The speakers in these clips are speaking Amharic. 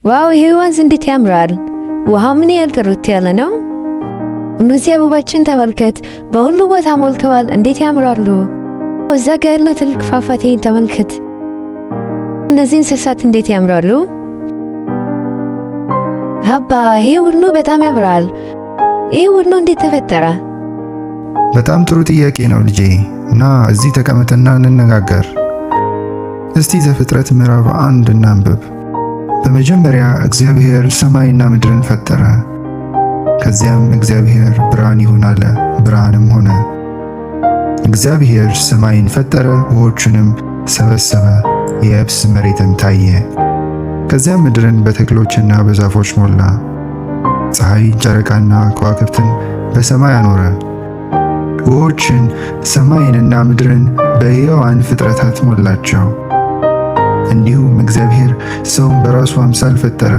Wow፣ ይህ ወንዝ እንዴት ያምራል! ውሃው ምን ያህል ጥርት ያለ ነው! እነዚህ አበባችን ተመልከት፣ በሁሉ ቦታ ሞልተዋል። እንዴት ያምራሉ! እዛ ጋ ያለው ትልቅ ፏፏቴን ተመልከት። እነዚህ እንስሳት እንዴት ያምራሉ! አባ፣ ይህ ሁሉ በጣም ያምራል። ይህ ሁሉ እንዴት ተፈጠረ? በጣም ጥሩ ጥያቄ ነው ልጄ። ና እዚህ ተቀመጥና እንነጋገር። እስቲ ዘፍጥረት ምዕራፍ 1 እናንብብ። በመጀመሪያ እግዚአብሔር ሰማይና ምድርን ፈጠረ። ከዚያም እግዚአብሔር ብርሃን ይሁን አለ፣ ብርሃንም ሆነ። እግዚአብሔር ሰማይን ፈጠረ፣ ውኆችንም ሰበሰበ፣ የብስ መሬትም ታየ። ከዚያም ምድርን በተክሎችና በዛፎች ሞላ። ፀሐይ፣ ጨረቃና ከዋክብትን በሰማይ አኖረ። ውኆችን፣ ሰማይንና ምድርን በሕያዋን ፍጥረታት ሞላቸው። እንዲሁም እግዚአብሔር ሰውን በራሱ አምሳል ፈጠረ።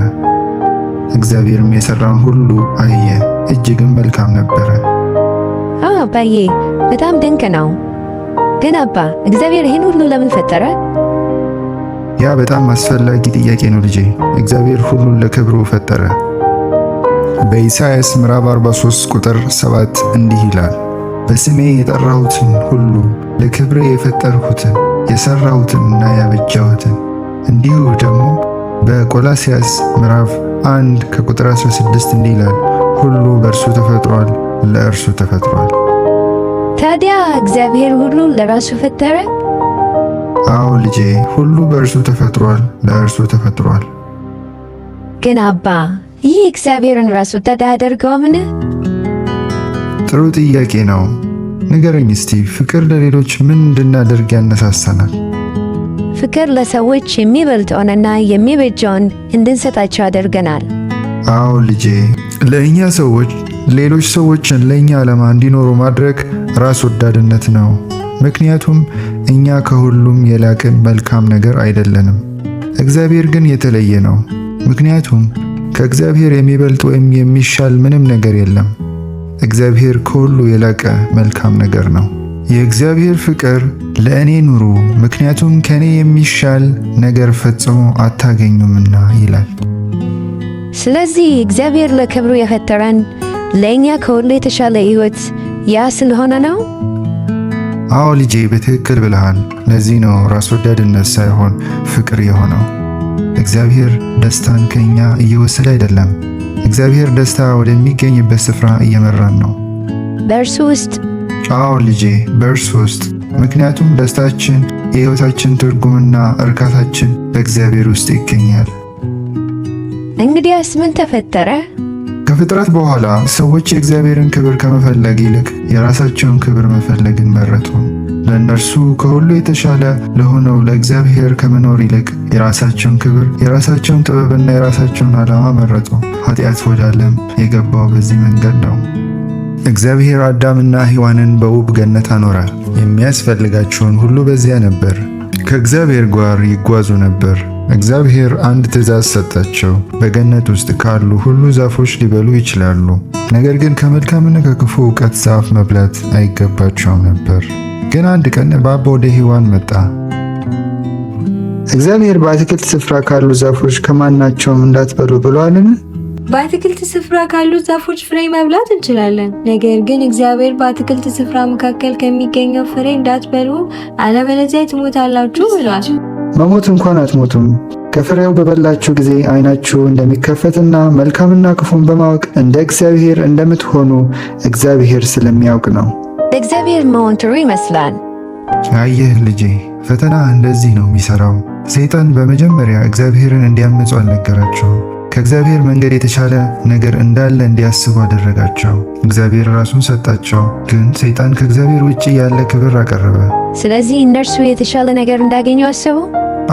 እግዚአብሔርም የሠራውን ሁሉ አየ፣ እጅግም መልካም ነበረ። አዎ አባዬ፣ በጣም ድንቅ ነው። ግን አባ፣ እግዚአብሔር ይህን ሁሉ ለምን ፈጠረ? ያ በጣም አስፈላጊ ጥያቄ ነው ልጄ። እግዚአብሔር ሁሉን ለክብሩ ፈጠረ። በኢሳይያስ ምዕራፍ 43 ቁጥር 7 እንዲህ ይላል፣ በስሜ የጠራሁትን ሁሉ ለክብሬ የፈጠርሁትን የሠራሁትንና ያበጃሁትን። እንዲሁ ደግሞ በቆላስያስ ምዕራፍ 1 ከቁጥር 16 እንዲህ ይላል፣ ሁሉ በእርሱ ተፈጥሯል፣ ለእርሱ ተፈጥሯል። ታዲያ እግዚአብሔር ሁሉን ለራሱ ፈጠረ? አዎ ልጄ፣ ሁሉ በእርሱ ተፈጥሯል፣ ለእርሱ ተፈጥሯል። ግን አባ፣ ይህ እግዚአብሔርን ራስ ወዳድ አያደርገውምን? ጥሩ ጥያቄ ነው። ንገረኝ እስቲ፣ ፍቅር ለሌሎች ምን እንድናደርግ ያነሳሳናል? ፍቅር ለሰዎች የሚበልጠውንና የሚበጀውን እንድንሰጣቸው ያደርገናል። አዎ ልጄ፣ ለእኛ ሰዎች ሌሎች ሰዎችን ለእኛ ዓላማ እንዲኖሩ ማድረግ ራስ ወዳድነት ነው። ምክንያቱም እኛ ከሁሉም የላቅን መልካም ነገር አይደለንም። እግዚአብሔር ግን የተለየ ነው። ምክንያቱም ከእግዚአብሔር የሚበልጥ ወይም የሚሻል ምንም ነገር የለም። እግዚአብሔር ከሁሉ የላቀ መልካም ነገር ነው። የእግዚአብሔር ፍቅር ለእኔ ኑሩ፣ ምክንያቱም ከእኔ የሚሻል ነገር ፈጽሞ አታገኙምና ይላል። ስለዚህ እግዚአብሔር ለክብሩ የፈጠረን ለእኛ ከሁሉ የተሻለ ሕይወት ያ ስለሆነ ነው። አዎ ልጄ፣ በትክክል ብለሃል። ለዚህ ነው ራስ ወዳድነት ሳይሆን ፍቅር የሆነው። እግዚአብሔር ደስታን ከእኛ እየወሰደ አይደለም። እግዚአብሔር ደስታ ወደሚገኝበት ስፍራ እየመራን ነው። በእርሱ ውስጥ። አዎ ልጄ፣ በእርሱ ውስጥ። ምክንያቱም ደስታችን፣ የሕይወታችን ትርጉምና እርካታችን በእግዚአብሔር ውስጥ ይገኛል። እንግዲያስ ምን ተፈጠረ? ከፍጥረት በኋላ ሰዎች የእግዚአብሔርን ክብር ከመፈለግ ይልቅ የራሳቸውን ክብር መፈለግን መረጡ። ለእነርሱ ከሁሉ የተሻለ ለሆነው ለእግዚአብሔር ከመኖር ይልቅ የራሳቸውን ክብር፣ የራሳቸውን ጥበብና የራሳቸውን ዓላማ መረጡ። ኃጢአት ወደ ዓለም የገባው በዚህ መንገድ ነው። እግዚአብሔር አዳምና ሔዋንን በውብ ገነት አኖረ። የሚያስፈልጋቸውን ሁሉ በዚያ ነበር። ከእግዚአብሔር ጋር ይጓዙ ነበር። እግዚአብሔር አንድ ትእዛዝ ሰጣቸው። በገነት ውስጥ ካሉ ሁሉ ዛፎች ሊበሉ ይችላሉ፣ ነገር ግን ከመልካምና ከክፉ ዕውቀት ዛፍ መብላት አይገባቸውም ነበር። ግን አንድ ቀን እባብ ወደ ሔዋን መጣ። እግዚአብሔር በአትክልት ስፍራ ካሉ ዛፎች ከማናቸውም እንዳትበሉ ብሏልን? በአትክልት ስፍራ ካሉ ዛፎች ፍሬ መብላት እንችላለን። ነገር ግን እግዚአብሔር በአትክልት ስፍራ መካከል ከሚገኘው ፍሬ እንዳትበሉ አለበለዚያ ትሞታላችሁ ብሏል። መሞት እንኳን አትሞቱም። ከፍሬው በበላችሁ ጊዜ ዓይናችሁ እንደሚከፈትና መልካምና ክፉን በማወቅ እንደ እግዚአብሔር እንደምትሆኑ እግዚአብሔር ስለሚያውቅ ነው። ለእግዚአብሔር መሆን ጥሩ ይመስላል። አየህ ልጄ፣ ፈተና እንደዚህ ነው የሚሰራው። ሰይጣን በመጀመሪያ እግዚአብሔርን እንዲያምፁ አልነገራቸውም። ከእግዚአብሔር መንገድ የተሻለ ነገር እንዳለ እንዲያስቡ አደረጋቸው። እግዚአብሔር ራሱን ሰጣቸው፣ ግን ሰይጣን ከእግዚአብሔር ውጭ ያለ ክብር አቀረበ። ስለዚህ እነርሱ የተሻለ ነገር እንዳገኙ አሰቡ።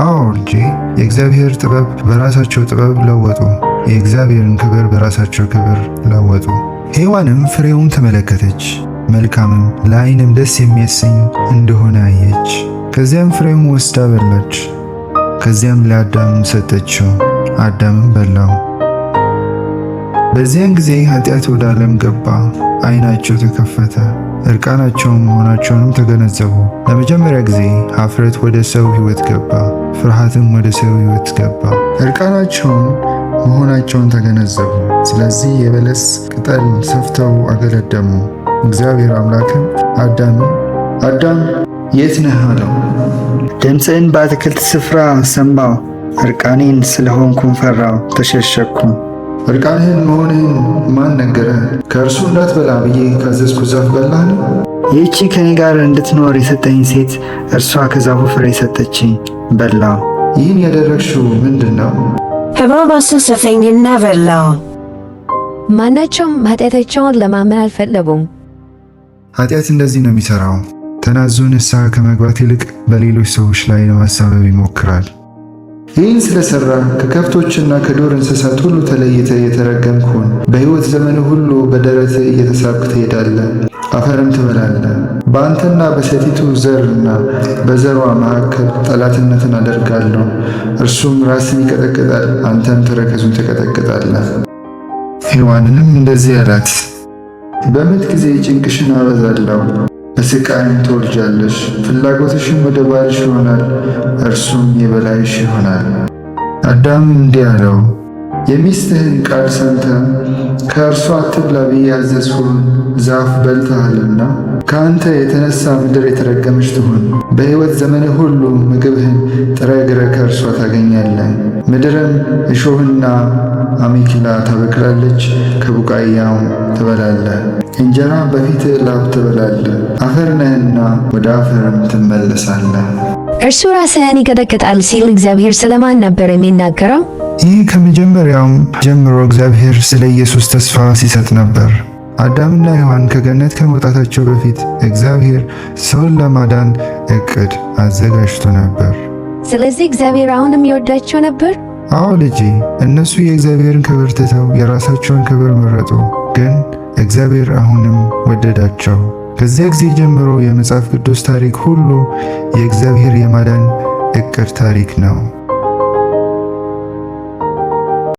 አዎ ልጄ፣ የእግዚአብሔር ጥበብ በራሳቸው ጥበብ ለወጡ። የእግዚአብሔርን ክብር በራሳቸው ክብር ለወጡ። ሔዋንም ፍሬውን ተመለከተች፣ መልካምም ለዓይንም ደስ የሚያሰኝ እንደሆነ አየች። ከዚያም ፍሬውን ወስዳ በላች። ከዚያም ለአዳም ሰጠችው፣ አዳምም በላው። በዚያን ጊዜ ኃጢአት ወደ ዓለም ገባ። ዓይናቸው ተከፈተ፣ እርቃናቸውን መሆናቸውንም ተገነዘቡ። ለመጀመሪያ ጊዜ ኀፍረት ወደ ሰው ሕይወት ገባ፣ ፍርሃትም ወደ ሰው ሕይወት ገባ። እርቃናቸውን መሆናቸውን ተገነዘቡ። ስለዚህ የበለስ ቅጠል ሰፍተው አገለደሙ። እግዚአብሔር አምላክም አዳምን አዳም የት ነህ አለው። ድምፅህን በአትክልት ስፍራ ሰማሁ፣ እርቃኔን ስለሆንኩም ፈራሁ፣ ተሸሸግኩም። እርቃንህን መሆንህን ማን ነገረህ? ከእርሱ እንዳትበላ ብዬ ካዘዝኩ ዛፍ በላህን? ይህቺ ከኔ ጋር እንድትኖር የሰጠኝ ሴት እርሷ ከዛፉ ፍሬ ሰጠችኝ፣ በላሁ። ይህን ያደረግሽው ምንድን ነው? እባብ አሳሳተኝና በላሁ። ማናቸውም ኃጢአታቸውን ለማመን አልፈለጉም። ኃጢአት እንደዚህ ነው የሚሠራው። ተናዞ ንስሐ ከመግባት ይልቅ በሌሎች ሰዎች ላይ ለማሳበብ ይሞክራል። ይህን ስለሠራ ከከብቶችና ከዱር እንስሳት ሁሉ ተለይተህ የተረገምክ ሁን። በሕይወት ዘመንህ ሁሉ በደረትህ እየተሳብክ ትሄዳለህ፣ አፈርም ትበላለህ። በአንተና በሴቲቱ ዘርና በዘሯ መካከል ጠላትነትን አደርጋለሁ። እርሱም ራስን ይቀጠቅጣል፣ አንተም ተረከዙን ትቀጠቅጣለህ። ሔዋንንም እንደዚህ አላት፣ በምጥ ጊዜ ጭንቅሽን አበዛለሁ፣ በስቃይም ትወልጃለሽ። ፍላጎትሽም ወደ ባልሽ ይሆናል፣ እርሱም የበላይሽ ይሆናል። አዳም እንዲህ አለው፣ የሚስትህን ቃል ሰምተህ ከእርሷ አትብላ ብዬ ያዘዝሁህን ዛፍ በልተሃልና ከአንተ የተነሳ ምድር የተረገመች ትሁን። በሕይወት ዘመንህ ሁሉ ምግብህን ጥረህ ግረህ ከእርሷ ታገኛለህ። ምድርም እሾህና አሜከላ ታበቅላለች፣ ከቡቃያውም ትበላለህ። እንጀራ በፊትህ ላብ ትበላለህ፣ አፈር ነህና ወደ አፈርም ትመለሳለህ። እርሱ ራስህን ይቀጠቅጣል ሲል እግዚአብሔር ስለማን ነበር የሚናገረው? ይህ ከመጀመሪያውም ጀምሮ እግዚአብሔር ስለ ኢየሱስ ተስፋ ሲሰጥ ነበር። አዳምና ሔዋን ከገነት ከመውጣታቸው በፊት እግዚአብሔር ሰውን ለማዳን እቅድ አዘጋጅቶ ነበር። ስለዚህ እግዚአብሔር አሁንም ይወዳቸው ነበር? አዎ ልጄ፣ እነሱ የእግዚአብሔርን ክብር ትተው የራሳቸውን ክብር መረጡ። ግን እግዚአብሔር አሁንም ወደዳቸው። ከዚያ ጊዜ ጀምሮ የመጽሐፍ ቅዱስ ታሪክ ሁሉ የእግዚአብሔር የማዳን እቅድ ታሪክ ነው።